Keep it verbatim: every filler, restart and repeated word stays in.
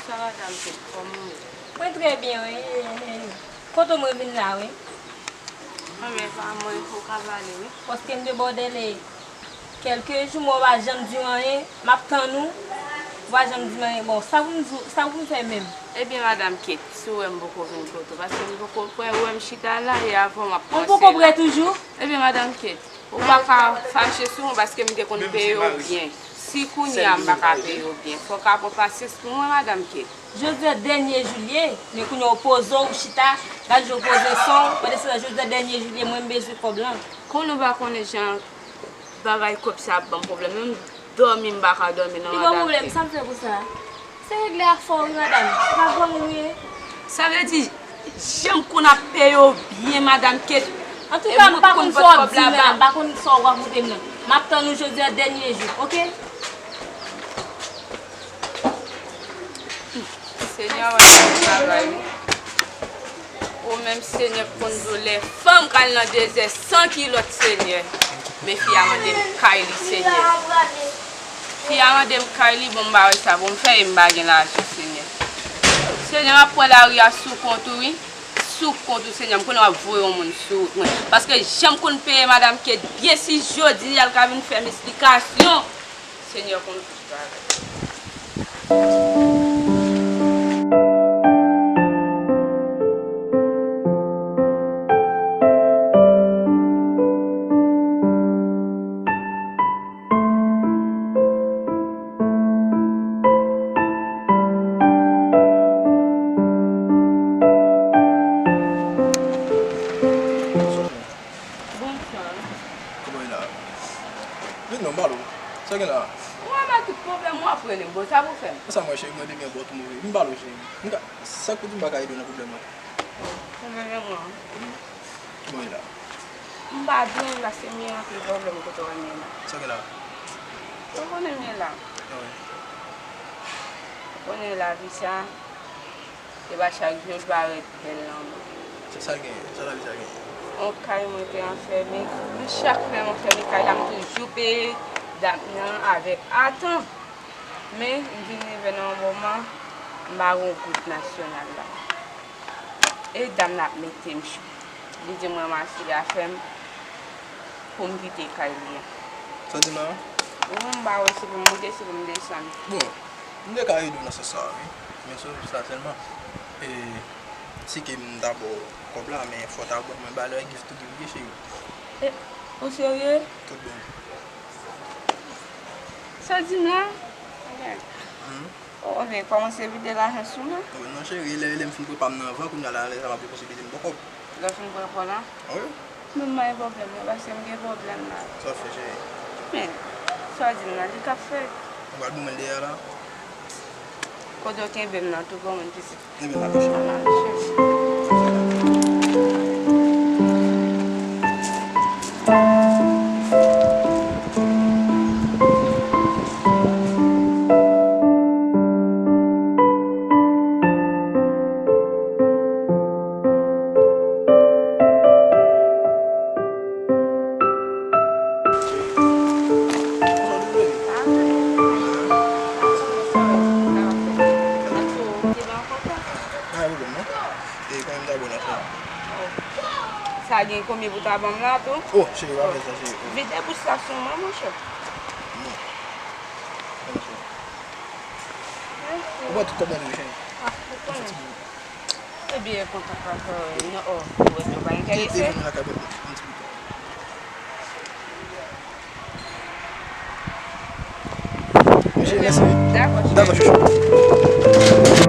Sa va, madanm Kate, kòman w ye? Mwen trè byen, wi. Kote w mwen vin la, wi. Mwen menm, pa mwen, ou ka pale, wi. Paske m debòde, lè kèlke jou, mwen w pa janm di m anyen, m ap tann ou, ou pa janm di m anyen. Bon, sa pou m di w, sa pou m fè menm? Ebyen, madanm Kate, si w wè m poko vin kote w, paske m poko, ou wè m chita la, e avè w m ap panse la. Ou poko prè toujou? Ebyen, madanm Kate, ou pa ka fache sou mwen paske m te konn peye w byen. Si kounye a m pa ka peye w byen, fò w ka pran pasyans pou mwen, madanm Kate. Jodi a dènye jou l ye, men kounye a w poze w, w chita, gade jan w poze san w, pandan se tan jodi a dènye jou l ye, mwen m bezwen kòb lan. Konnen w pa konnen jan bagay kòb sa ap ban m pwoblèm, menm dòmi m pa ka dòmi non, madanm Kate. Li ban pwoblèm, sa m fè pou sa? Se regle afè w wi, madanm, se pa granmoun ou ye. Sa vle di, jan m konn ap peye w byen, madanm Kate. Antouka, m pa konn sa w ap di m nan, m pa konn sa w rakonte m nan. M ap tann ou jodi a dènye jou, oke? Senyè, wè travay wi. Ou menm, Senyè, k konn doulè fanm k al nan dezè san kilòt, Senyè. Men fi a mande m kay li, Senyè. Fi a mande m kay li, bon, m pa wè sa pou m fè e m pa gen lajan, Senyè. Senyè, m ap pran lari a sou kont ou, wi. Sou kont ou, Senyè. M konnen w ap voye yon moun sou wout mwen. Paske jan m konn peye madanm Kate byen, si jodi a l ka vin fè m esplikasyon, Senyè konn tout bagay. Bonswa. Kòman w ye la? Vin non, m pale w. Sa gen la? Ou wè m ak tout pwoblèm, w ap rele m. Bon, sa pou fè m? Sa mwen cheri, mwen te gen bò tou move. M pale w cheri. M ka, sa k pou di m pa ka ede w nan pwoblèm mwen? Pwoblèm mwen. Kòman w ye la? M pa byen, paske m gen anpil pwoblèm kote w wè m ye la. Sa gen la? Ou konnen m ye la. Wi. Ou konnen lavi sa. Se pa chak jou l parèt bèl nan men. Se sa l genyen, sa lavi sa genyen. On kay mwen te anfème, men chak lè m anfème kay la, m toujou peye dat nan avèk atan. Men, m vin rive nan yon moman, m pa gen goud nasyonal la. E dam nan ap mete m chou. Li di mwen mache afè m pou m kite kay li an. Sa w di m la? Wi, m pa wè si pou m monte, si pou m desann. Bon, m te ka ede w nan sans sa a, wi. Men sou sa sèlman. E, si ke m ta ba w kòb la, men fò w ta ban mwen ba lè gift to give, wi, cheri. E, ou serye? Tout bon. Sa w di m la? Ou konnen kòmanse vide lajan sou mwen? Wi, non, cheri, lè, lè m fin prepa m nan van, kounye a la, lè sa m ap rekonsibi m bò kòb. Lè w fin prepa w la? Wi. Men m pa gen pwoblèm, non, paske m gen pwoblèm la. Sa w fè, cheri? Men, sa w di m nan, li k ap fèt. Ou pral ban mwen l dèyè a la? Kote w kenbe m nan, tou granmoun pitit. Ebyen, m ap mache. Pa gen pwoblèm, non. E kòman m ta bon la, cheri? Sa gen konbyen pou ta ban m la tou? Oh, cheri, pa fè sa, cheri. Vide bous la sou mwen, monchè. Non. Non, cheri. Ou pran tout kòb mwen tou, cheri. Ah, ou konnen. Ebyen, kontan papa, non, oh, ou wè nou pa enterese. Kite vin lakay mwen, yon ti bout. Mèsi, mèsi. Dakò, cheri. Dakò, chouchou.